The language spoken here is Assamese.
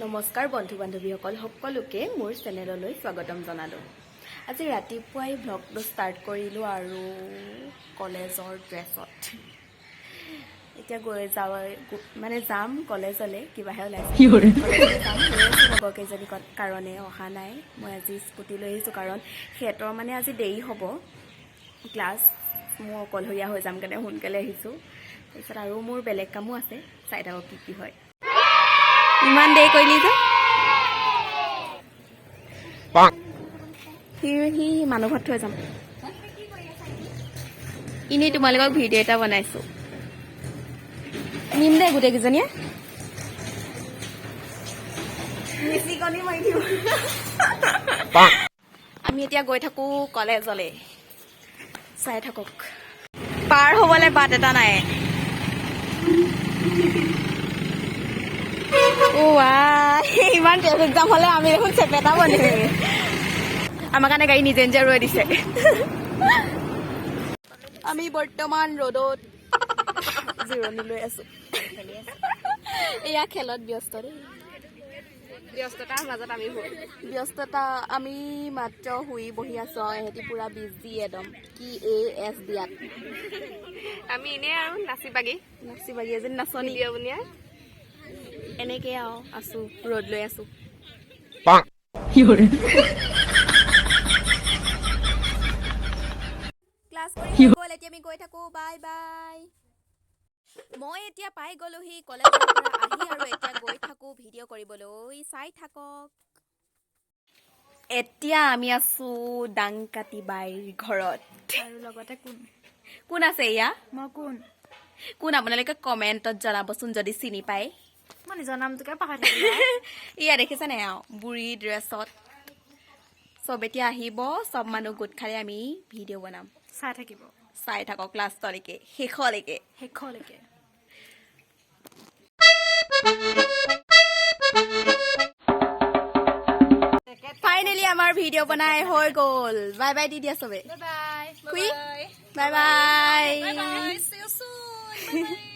নমস্কাৰ বন্ধু বান্ধৱীসকল, সকলোকে মোৰ চেনেললৈ স্বাগতম জনালোঁ। আজি ৰাতিপুৱাই ভ্লগটো ষ্টাৰ্ট কৰিলোঁ আৰু কলেজৰ ড্ৰেছত এতিয়া গৈ যাওঁ, মানে যাম কলেজলৈ। কিবাহে ওলাইছে। কলেজলৈ যাম, ৰৈ আছোঁ লগৰ কেইজনী কাৰণে অহা নাই। মই আজি স্কুটি লৈ আহিছোঁ, কাৰণ সিহঁতৰ মানে আজি দেৰি হ'ব ক্লাছ। মই অকলশৰীয়া হৈ যাম কাৰণে সোনকালে আহিছোঁ। তাৰপিছত আৰু মোৰ বেলেগ কামো আছে, চাই থাকক কি কি হয়। ইমান দেৰি কৰিলি যে? সি সি মানুহ ঘৰত থৈ যাম। এনেই তোমালোকক ভিডিঅ' এটা বনাইছো। নিম দে গোটেইকেইজনীয়ে মিচিকনি মাৰি দিম। আমি এতিয়া গৈ থাকো কলেজলে, চাই থাকক। পাৰ হ'বলৈ বাট এটা নাই। অ' আই, ইমান ট্ৰেফিক জাম হ'লে আমি দেখোন চেপেটা বনিম। আমাৰ কাৰণে গাড়ী নিজে নিজে ৰৈ দিছে। আমি বৰ্তমান ৰ'দত জিৰণি লৈ আছো। এয়া খেলত ব্যস্ত দেই। ব্যস্ততাৰ মাজত আমি ব্যস্ততা, আমি মাত্ৰ শুই বহি আছো আৰু এহেঁতি পুৰা বিজি একদম কি এ এছ দিয়াত। আমি এনেই আৰু নাচি বাগি। নাচি বাগি, এজনী নাচনী। ভিডিঅ' বনিয়া। এনেকে আৰু আছো, ৰ'দ লৈ আছো। ক্লাছ কৰি হৈ গ'ল, এতিয়া আমি গৈ থাকো। Bye bye. মই এতিয়া পাই গ'লোহি কলেজৰ পৰা আহি আৰু এতিয়া গৈ থাকো ভিডিঅ' কৰিবলৈ, চাই থাকক। এতিয়া আমি আছো দাংকাটি বাইৰ ঘৰত। আৰু লগতে কোন? কোন আছে এয়া? মই কোন? কোন, আপোনালোকে কমেণ্টত জনাবচোন যদি চিনি পায়। মই নিজৰ নামটোকে পাহৰি থাকিলো। এয়া দেখিছে নাই আৰু বুঢ়ী ড্ৰেছত চব। এতিয়া আহিব, চব মানুহ গোট খালে আমি ভিডিঅ' বনাম। চাই থাকিব। চাই থাকক লাষ্টলৈকে, শেষলৈকে। শেষলৈকে। ফাইনেলি আমাৰ ভিডিঅ' বনাই হৈ গ'ল। বাই বাই দি দিয়া চবে। বাই। খুই, bye bye. By, see you soon.